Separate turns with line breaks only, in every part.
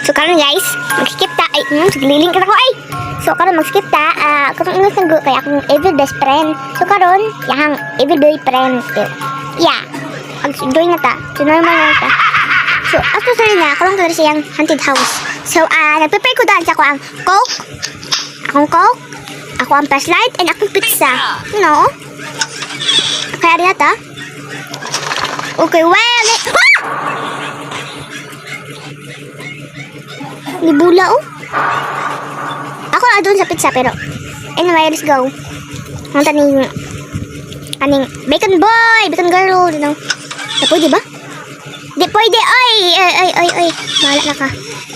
So karon guys, mag-skip ta ay sigliling ka ko ay. So karon mag-skip ta, ah, katong English nang kay akong evil best friend. So karon, yahang evil boyfriend. Yeah. Mag-join na ta. So normal na ta. So after sa na, karon ta siyang haunted house. So ah, nagprepare ko daan sa ako ang Coke, akong Coke, ako ang flashlight, and akong pizza. No? Kaya rin ta. Okay, well, eh, ah! Nibula oh. Ako na doon sa pizza pero anyway, let's go. Ang taning aning bacon boy, bacon girl, you know. Na pwede ba? Di pwede. Ay, ay, ay, ay, ay. Bahala na ka.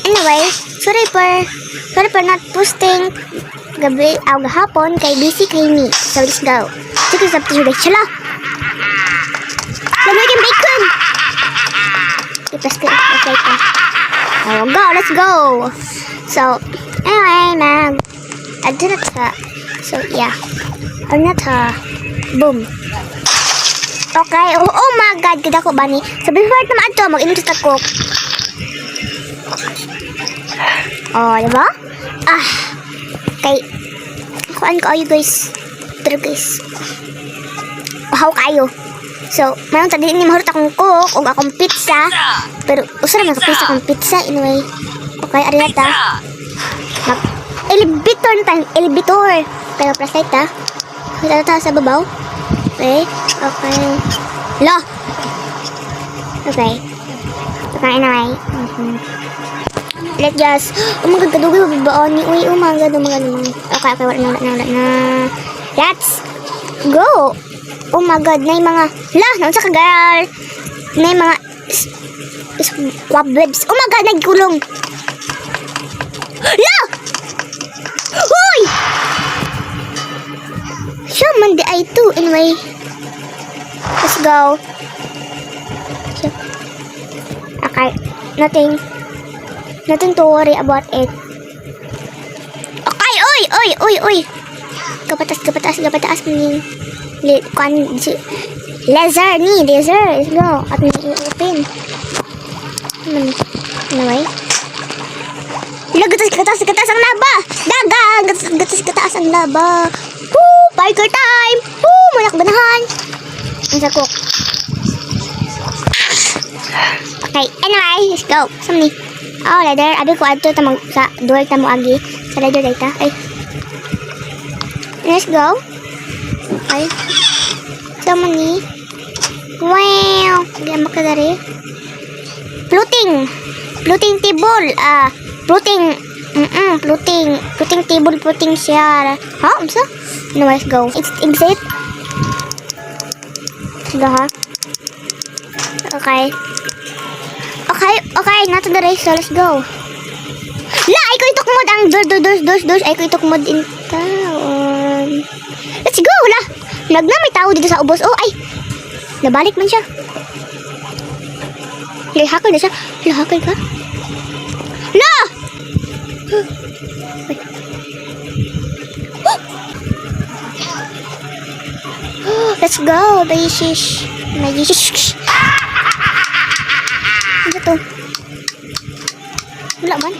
Anyway, sorry for not posting gabi aw gahapon kay busy kay me. So let's go. Sige sa picture shala. Lamig yung bacon. I-press ko, i-press ko. Oh, go, let's go. So, anyway, mag, adto na ta. So, yeah. Ano na ta? Boom. Okay. Oh, oh my God. Kita ko ba ni? So, before na maadto, mag-inom sa coke. Oh, di ba? Ah. Kay, kuan ko ayo guys. Pero guys, uhaw kayo. So, mayroon ta din ni mahurot akong coke ug akong pizza. Pero usa ra man ka pizza akong pizza anyway. Okay, ari na ta. Mag elevator na tayo, elevator. Pero flashlight ta. Kita ta sa babaw. Okay, okay. Lo. Okay. Okay, anyway. Let's just, oh my God, kadugay ba ni? Uy, oh my God, oh my God, oh my God. Okay, wala na, wala na, wala na. Let's go. Oh my God, na mga, la, naunsa ka girl? Na mga, webs. Oh my God, nagkulong. La! Hoy! Siya man di ay to. Anyway, let's go. Okay, nothing. Nothing to worry about it. Okay, oy, oy, oy, oy. Kapatas, kapatas, kapatas ni li, kuan si laser ni, laser. Let's go. At ni i-open. Ano ni? Anyway. Ila, gatas, gatas, gatas ang laba. Dagan, gatas, gatas, gatas ang laba. Woo, biker time. Woo, malak ganahan. Ang sa cook. Okay, anyway, let's go. Saan ni? Oh, ladder. Abi ko adto ta mag sa door ta mo agi. Sa ladder data. Ay. Let's go. Okay. Sama ni. Wow. Di makadari. Floating. Floating table. Ah, floating. Floating. Floating table, floating chair. Ha? Unsa? No, let's go. It's exit. Sige ha. Okay. Okay, not to the race, so let's go. La, ay ko itukmod ang door, door, door, door, door. Ay ko itukmod in town. Let's go, la. Nagna may tao dito sa ubos. Oh, ay. Nabalik man siya. Lay, hacker na siya. La, hacker ka? La! Wait. Let's go, baby. May shish. Ano to? Wala man.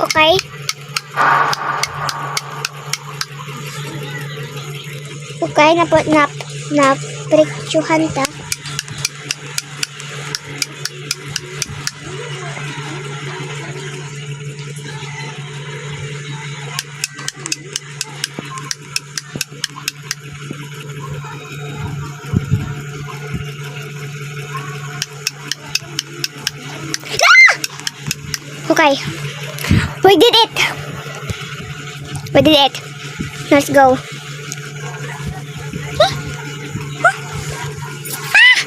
Okay. Okay, na na na picturehan ta. Okay. We did it! We did it. Let's go. Huh? Huh? Ah!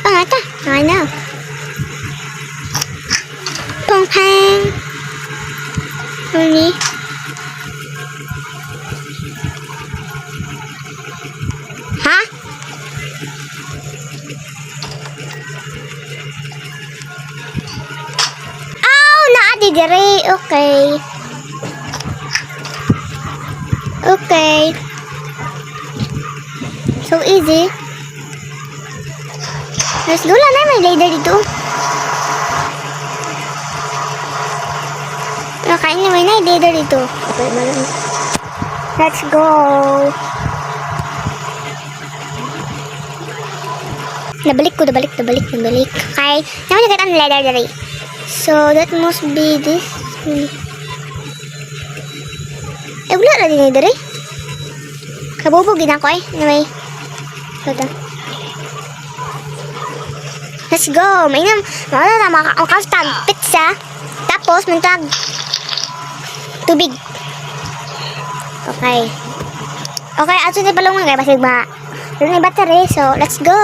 Pangata. I know. Pong pang. Ano ni? Ha? di dire. Okay. Okay. So easy. Let's go lang na. May ladder dito. Okay, anyway, na ladder dito. Okay, malam. Let's go. Nabalik ko, nabalik, nabalik, nabalik. Okay. Naman nakita ang ladder dali. So, that must be this. Eh, wala na din dali. Kabubog din ako eh. Anyway. So, ito. Let's go. Mainam. Wala na makakastag pizza. Tapos, mantag tubig. Okay. Okay, ato ni palungan kay basig ma. Wala na battery, so let's go.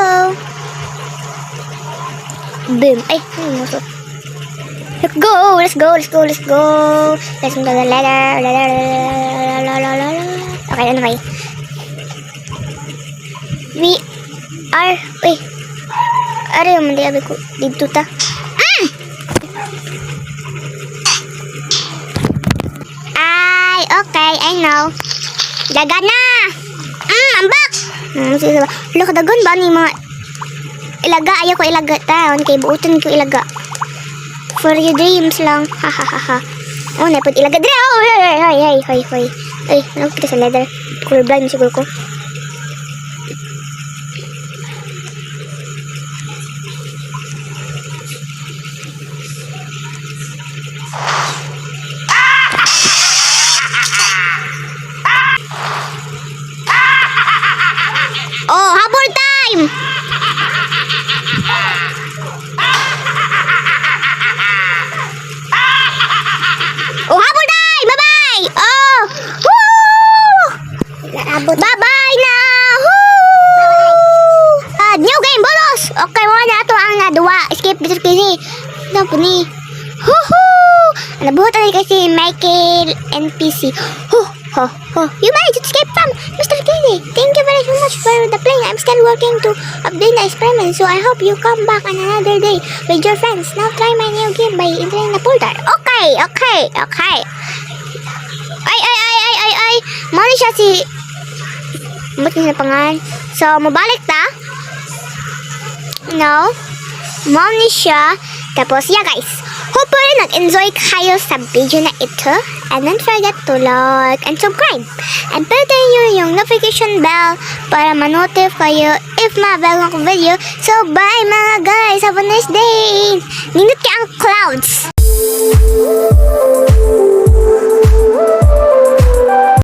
Boom. Ay, ano mo? Let's go, let's go, let's go, let's go. Let's go the ladder, ladder, ladder, ladder, ladder. Okay, ano may? We are, uy. Ari, man di abi ko dito ta. Ah! Ay, okay, I know. Dagan na! Ambak! Sige ba? Hala, kadagan ba ni mga ilaga? Ayaw ko ilaga taon. Kay buutan ko ilaga. For your dreams lang. Ha ha ha ha. Oh, napod ilaga. Dire! Oh, hey, hey, hey, hey, hey, hey. Ay, ano kita sa leather? Colorblind siguro ko. Oh, habol time! Oh, habol time! Bye-bye! Oh! Woo! Bye-bye na! Woo! Ah, new game bonus! Okay, mo na ato ang naduwa. Escape Mr. Casey. Ano po ni? Woohoo! Nabuhat na kasi Michael NPC. Ho, ho, ho. You managed to escape from Mr. Casey. Thank you very much for the play. I'm still working to update the experiment, so I hope you come back on another day with your friends. Now try my new game by entering the portal. Okay. Ay, ay, ay, ay, ay, ay. Mao ni siya si. Ba't niya pangalan? So, mabalik ta. No. Mao ni siya. Tapos, yeah, guys. Hopefully, nag-enjoy kayo sa video na ito. And don't forget to like and subscribe. And pindutin nyo yung notification bell para ma-notify kayo if ma-bago akong video. So, bye, mga guys! Have a nice day! Nindot kay ang clouds!